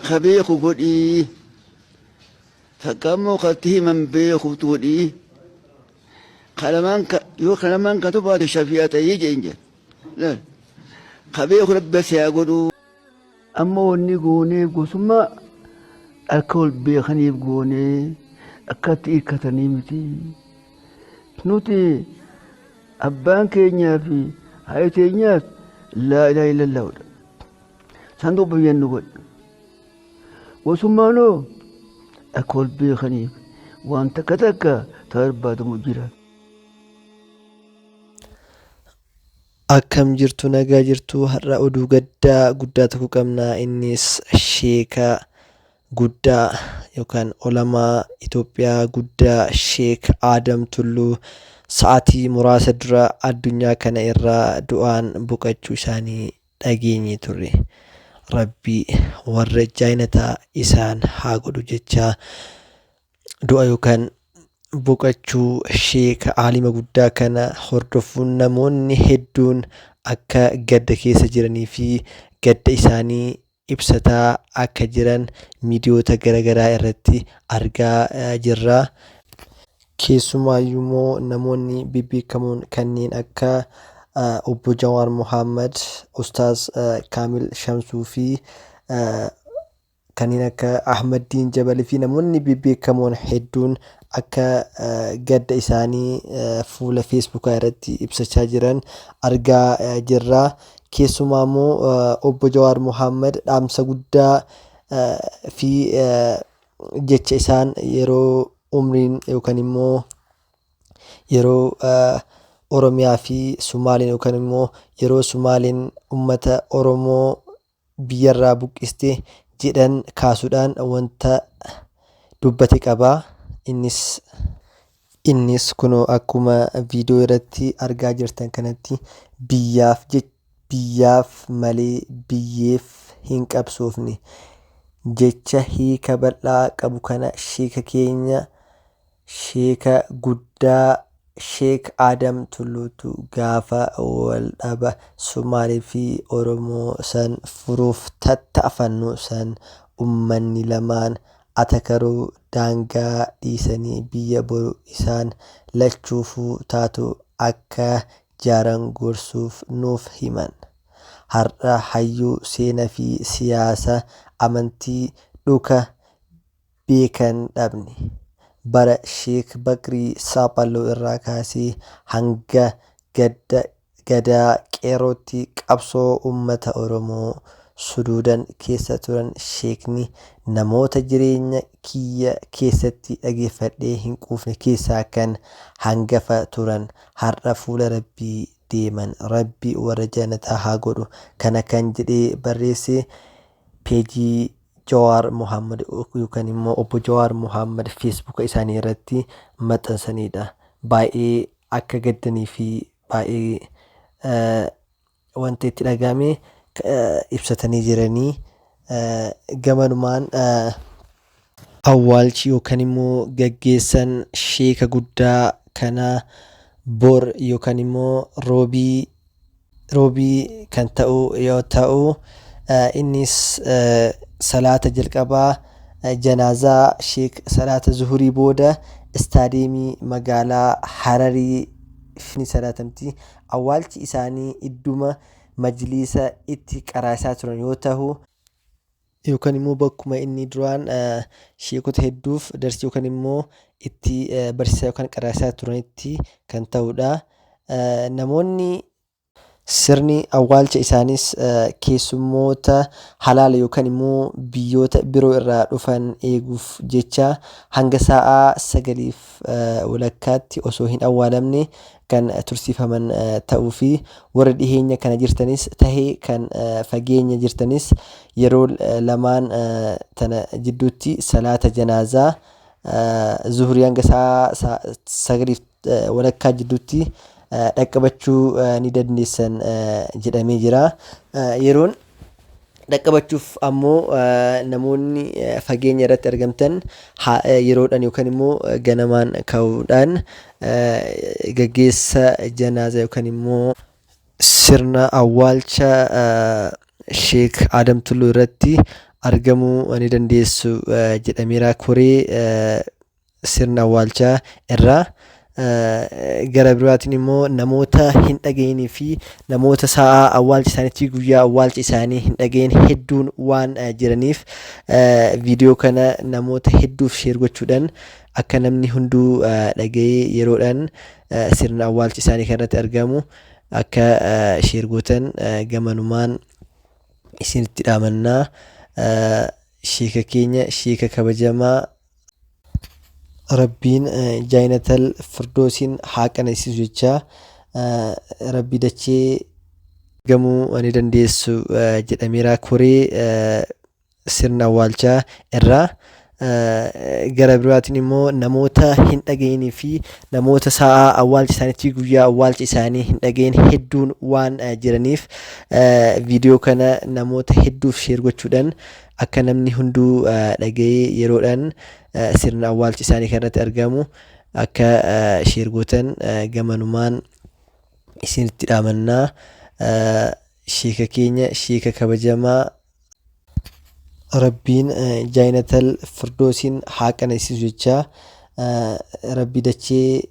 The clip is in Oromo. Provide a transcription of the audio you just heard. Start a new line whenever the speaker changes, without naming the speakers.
Ka beeku godhii. Takka ammoo ka itti himan beekutu godhii. Ka lamaan ka yoo ka lamaan ka baate shafi'a ta'ii jeen jeen. Laal. Ka beeku Rabbi si haa godhuu. Amma wanni goonee gosummaa akka wal beekaniif goonee akka itti hirkatanii miti. Nuti abbaan keenyaa fi haadha teenyaas laa ilaaha illallaahudha. Santu biyyan nu godhe. Gosummaanoo akka wal beekaniif waan takka takka ta barbaadamu jira.
Akkam jirtu, nagaa jirtu? Har'a oduu gaddaa guddaa tokko qabna. Innis sheeka guddaa yookaan olamaa Itoophiyaa guddaa Sheek Aadam Tulluu sa'aatii muraasa dura addunyaa kana irraa du'aan boqachuu isaanii dhageenye turre. Rabbi warra jaayinataa isaan haa godhu jechaa, du'a yookaan boqachuu sheeka aalima guddaa kana hordofuun namoonni hedduun akka gadda keessa jiranii fi gadda isaanii ibsataa akka jiran miidiyoota garaagaraa irratti argaa jirra. Keessumaayyuu immoo namoonni bebbeekamoon kanneen akka Obbo Jawaar Mohaammed, Ustaaz Kaamil Shamsuu fi kanneen akka Ahmaddiin Jabal fi namoonni bebbeekamoon hedduun akka gadda isaanii fuula Feesbuukaa irratti ibsachaa jiran argaa jirra. Keessumaa immoo Obbo Jawaar Mohaammed dhaamsa guddaa fi jecha isaan yeroo umriin yookaan immoo yeroo Oromiyaa fi Sumaaleen yookaan immoo yeroo Sumaaleen uummata Oromoo biyyarraa buqqiste jedhan kaasuudhaan wanta dubbate qaba. Innis kunoo akkuma viidiyoo irratti argaa jirtan kanatti, biyyaaf biyyaaf malee biyyeef hin qabsoofne jecha hiika bal'aa qabu kana sheeka keenya, sheeka guddaa Sheek Aadam Tulluutu gaafa wal dhaba Sumaalee fi Oromoo san furuuf tattaafannu san ummanni lamaan atakaruu daangaa dhiisanii biyya boru isaan lachuufuu taatu akka jaaran gorsuuf nuuf himan. Har'a hayyuu seena fi siyaasa amantii dhuka beekan dhabne. Bara Sheek Bakrii Saaphalloo irraa kaasee hanga gadda Gadaa Qeerrootti qabsoo ummata Oromoo suduudan keessa turan. Sheekni namoota jireenya kiyya keessatti dhageeffadhee hin quufne keessaa kan hangafa turan. Har'a fuula Rabbii deeman. Rabbi warra jannataa haa godhu. Kana kan jedhee barreesse peejii Jawaar Mohaammed yookaan immoo Obbo Jawaar Mohaammed Feesbuuka isaanii irratti maxxansanidha. Baay'ee akka gaddanii fi baay'ee wanta itti dhaga'ame ibsatanii jiranii. Gamanumaan awwaalchi yookaan immoo gaggeessan sheeka guddaa kanaa bor yookaan immoo roobii kan ta'u yoo ta'u, innis salaata jalqabaa janaazaa sheek salaata zuhurii booda istaadiyeemii magaalaa Hararii ni salaatamti. Awwaalchi isaanii idduma majliisa itti qaraasaa turan yoo tahu, yookaan immoo bakkuma inni duraan sheekota hedduuf darsii yookaan immoo itti barsiisaa yookaan qaraasaa turanitti kan ta'udha. Namoonni sirni awwaalcha isaanis keessummoota halaala yookaan immoo biyyoota biroo irraa dhufan eeguuf jecha hanga sa'aa 9:30tti osoo hin awwaalamne kan tursiifaman ta'uu fi warri dhiheenya kana jirtanis tahe kan fageenya jirtanis yeroo lamaan tana jidduutti salaata janaazaa zuhurii hanga sa'aa 9:30 jidduutti dhaqqabachuu ni dandeessan jedhamee jira. Yeroon dhaqqabachuuf ammoo namoonni fageenya irratti argamtan yeroodhaan yookaan immoo ganamaan ka'uudhaan gaggeessa janaaza yookaan immoo sirna awwaalcha Sheek Adam Tulluu irratti argamuu ni dandeessu jedhameera koree sirna awwaalchaa irraa. Gara biraatiin immoo namoota hin dhaga'inii fi namoota sa'aa awwaalcha isaaniitti guyyaa awwaalcha isaanii hin dhaga'in hedduun waan jiraniif, viidiyoo kana namoota hedduuf share gochuudhaan akka namni hunduu dhaga'ee yeroodhaan sirna awwaalcha isaanii kanarratti argamu akka share gootan gamanumaan isinitti dhaamannaa. Sheeka keenya, sheeka kabajamaa, Rabbiin jaayinatal firdoosiin haa qananiisu jechaa, Rabbi dachee gamuu ni dandeessu jedhameera koree sirna awwaalchaa irraa. Gara biraatiin immoo namoota hin dhaga'inii fi namoota sa'aa awwaalcha isaaniitti guyyaa awwaalcha isaanii hin dhaga'in hedduun waan jiraniif, viidiyoo kana namoota hedduuf share gochuudhaan akka namni hunduu dhaga'ee yeroodhaan sirna awwaalcha isaanii kanarratti argamu akka share gootan gamanumaan isinitti dhaamannaa. Sheeka keenya, sheeka kabajamaa, Rabbiin jaayinatal firdoosiin haa qananiisu jechaa, Rabbi dachee